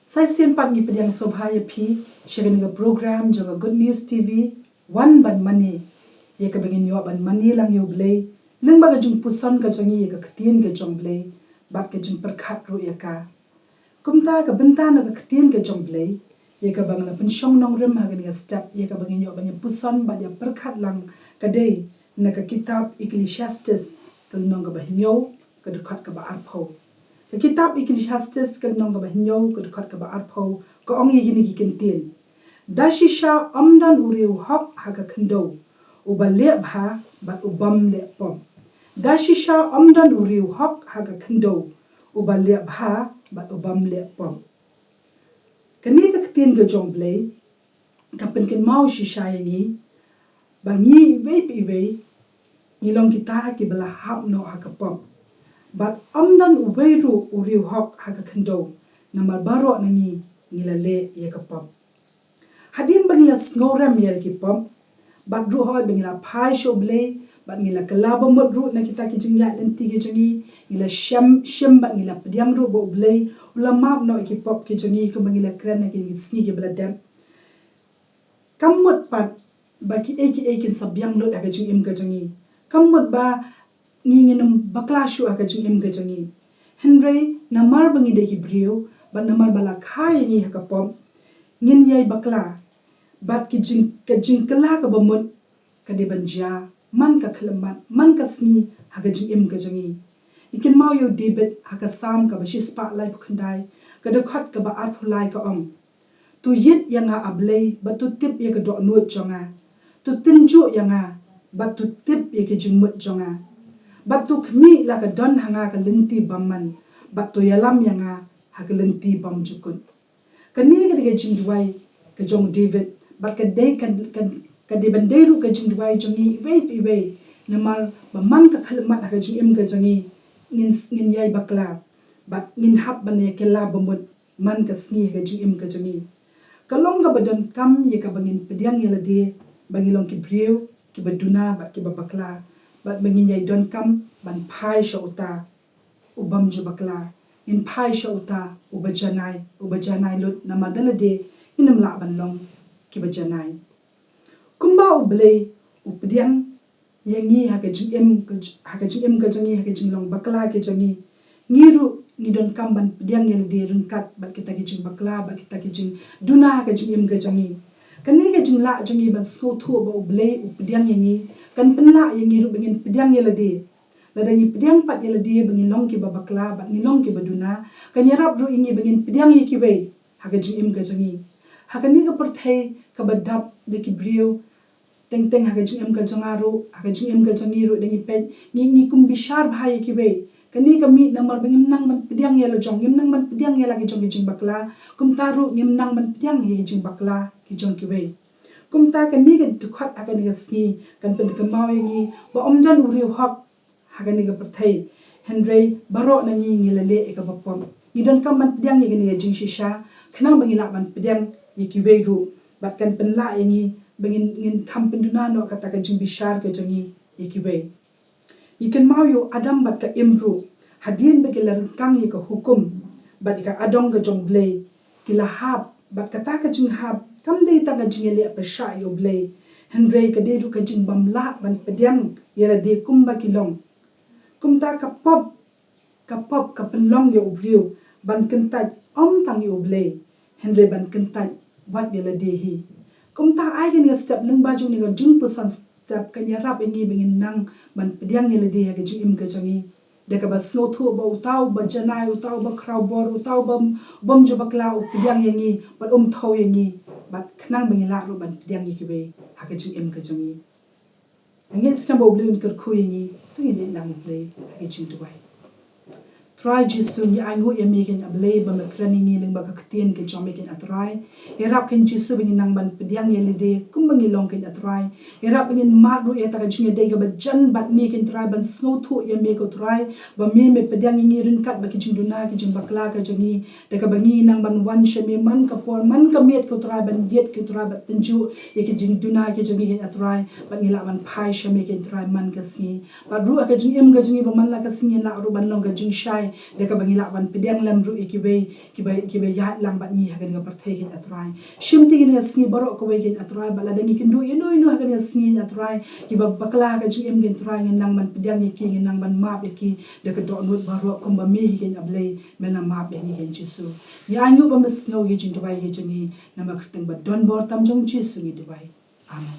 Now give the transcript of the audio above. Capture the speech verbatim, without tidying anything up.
Sa shisien pat ngi pdiang sngewbha ïa phi sha kane ka program jong ka Good News T V, Wan Ban Mane, ïa kaba ngin ïoh ban mane lang ïa U Blei lyngba ka jingpuson ka jong ngi ïa ka ktien ka jong U Blei bad ka jingpyrkhat ruh ïa ka. Kumta ka bynta na ka ktien ka jong U Blei ïa kaba ngi la pynshong nongrim ha kane ka step, ïa kaba ngin ïoh ban ïa puson bad ïa pyrkhat lang ka dei na ka kitab Ecclesiastes ka lynnong kaba hynñiew, ka dkhot kaba arphew. Ka kitab Ecclesiastes ka lynnong kaba hynñiew, ka dkhot kaba arphew, ka ong ïa kine ki kyntien: Da shisha ym don u riew hok ha ka khyndew uba leh bha bad u bym leh pop. Da shisha ym don u riew hok ha ka khyndew uba leh bha bad u bym leh pop. Kane ka ktien ka jong U Blei ka pynkynmaw shisha ïa ngi ba ngi iwei pa iwei ngi long kita kiba la hap noh ha ka pop. Bad ym don uwei ruh u riew hok ha ka khyndew, namar baroh na ngi ngi la leh ïa ka pop. Hadien ba ngi la sngewrem ïa ki pop, bad ruh hooid ba ngi la phai sha U Blei, bad ngi la kylla bamut ruh na kita ki jingïaid lynti ki jong ngi, ngi la shim, shim bad ngi la pdiang ruh ba U Blei u la map noh ïa ki pop ki jong ngi, kumba ngi la kren ha kine ki sngi kiba la dep. Kam mut pat ba kiei kiei kin sa biang lut ha ka jingim ka jong ngi. Kam mut ba ngi ngin ym bakla shuh ha ka jingim ka jong ngi. Hynrei namar ba ngi dei ki briew, bad namar ba la kha ïa ngi ha ka pop, ngin ïai bakla. Bad ki jing, ka jingkylla kaba mut ka dei ban jia man ka khyllipmat, man ka sngi ha ka jingim ka jong ngi. Ngi kynmaw ïa u David ha ka Salm kaba shispah laiphew khyndai, ka dkhot kaba arphew lai, ka ong: To ïit ïa nga, A Blei, bad to tip ïa ka dohnud jong nga. To tynjuh ïa nga bad to tip ïa ki jingmut jong nga. Bad to khmih la ka don ha nga ka lynti bymman, bad to ïalam ïa nga ha ka lynti bymjukut. Kane ka dei ka jingduwai ka jong u David, bad ka dei ka, ka, ka dei ban dei ruh ka jingduwai jong ngi iwei pa iwei. Namar ba man ka khyllipmat ha ka jingim ka jong ngi, ngin, ngin ïai bakla, bad ngin hap ban ïa kylla bamut man ka sngi ha ka jingim ka jong ngi. Ka long kaba donkam ïa kaba ngin pdiang ïa lade ba ngi long ki briew kiba duna bad kiba bakla, bad ba ngin ïai donkam ban phai sha uta u bym ju bakla. Ngin phai sha uta uba janai, uba janai lut, namar da lade ngin ym lah ban long kiba janai. Kumba U Blei u pdiang ïa ngi ha ka jingim ka j-, ha ka jingim ka jong ngi, ha ka jinglong bakla ka jong ngi, ngi ruh ngi donkam ban pdiang ïa lade ryngkat bad kita ki jingbakla, bad kita ki jingduna ha ka jingim ka jong ngi. Kane ka jinglah jong ngi ban sngewthuh ba U Blei u pdiang ïa ngi kan pynlah ïa ngi ruh ba ngin pdiang ïa lade. Lada ngi pdiang pat ïa lade ba ngi long kiba bakla bad ngi long kiba duna, kan ïarap ruh ïa ngi ba ngin pdiang ïa kiwei ha ka jingim ka jong ngi. Ha kane ka pyrthei kaba dap da ki briew, teng teng ha ka jingim ka jong nga ruh, ha ka jingim ka jong ngi ruh, da ngi peit, ngi, ngi kum bishar bha ïa kiwei. Kane ka mih namar ba ngim nang ban pdiang ïa la jong, ngim nang ban pdiang ïa la ki jong ki jingbakla. Kumta ruh ngim nang ban pdiang ïa ki jingbakla ki jong kiwei. Kumta kane ka dkhot ha kane ka sngi kan pynkynmaw ïa ngi ba ym don u riew hok ha kane ka pyrthei. Hynrei baroh na ngi ngi la leh ïa kaba pop. Ngi donkam ban pdiang ïa kane ka jingshisha khnang ba ngi lah ban pdiang ïa kiwei ruh, bad kan pynlah ïa ngi ba ngin, ngin kham pynduna noh kata ka jingbishar ka jong ngi ïa kiwei. Ngi kynmaw ïa u Adam bad ka Im ruh, hadien ba ki la ryngkang ïa ka hukum bad ïa ka adong ka jong U Blei, ki la hap, bad kata ka jinghap kam dei tang ka jingïaleh pyrshah ïa U Blei, hynrei ka dei ruh ka jingbymlah ban pdiang ïa lade kumba ki long. Kumta ka pop, ka pop ka pynlong ïa u briew ban kyntait ym tang ïa U Blei, hynrei ban kyntait wat ïa lade hi. Kumta ai kane ka step lyngba jong kane ka jingpuson step kan ïarap ïa ngi ba ngin nang ban pdiang ïa lade ha ka jingim ka jong ngi, da kaba sngewthuh ba uta uba janai, uta uba khraw bor, uta uba bym ju bakla u pdiang ïa ngi bad um thew ïa ngi, bad khnang ba ngi lah ruh ban pdiang ïa kiwei ha ka jingim ka jong ngi. Nga ngeit skhem ba U Blei un kyrkhu ïa ngi. To ngin ïa ïeit lang U Blei ha ka jingduwai. Trai Jisu, ngi ainguh ïa me keiñ A Blei ba me kren ïa ngi lyngba ka ktien ka jong me keiñ A Trai. Ïarap keiñ Jisu ba ngin nang ban pdiang ïa lade kumba ngi long keiñ A Trai. Ïarap ba ngin mad ruh ïa kata ka jingïadei kaba jan bad me keiñ Trai, ban sngewthuh ïa me ko Trai, ba me me pdiang ïa ngi ryngkat bad ki jingduna ki jingbakla ka jong ngi, da kaba ngi nang ban wan sha me man ka por man ka miet ko Trai, ban ïeit ko Trai, ban tynjuh ïa ki jingduna ki jong ngi keiñ A Trai, bad ngi lah ban phai sha me keiñ Trai man ka sngi. Bad ruh ha ka jingim ka jong ngi ba man la ka sngi lah ruh ban long ka jingshai Da kaba ngi lah ban pdiang lem ruh ïa kiwei kiba, kiba ïaid lang bad ngi ha kane ka pyrthei, kein A Trai. Shim te kane ka sngi baroh kawei, kein A Trai, bad lada ngi kynduh ïano ïano ha kane ka sngi, kein A Trai, kiba bakla ha ka jingim, kein A Trai, ngin nang ban pdiang ïa ki, ngin nang ban map ïa ki da ka dohnud baroh, kumba me hi, kein A Blei, men la map ïa ngi, kein Jisu. Ngi ainguh ba me sngew ïa ka jingduwai ka jong ngi, namar ka kyrteng ba don bor tam jong Jisu ngi duwai. Amen.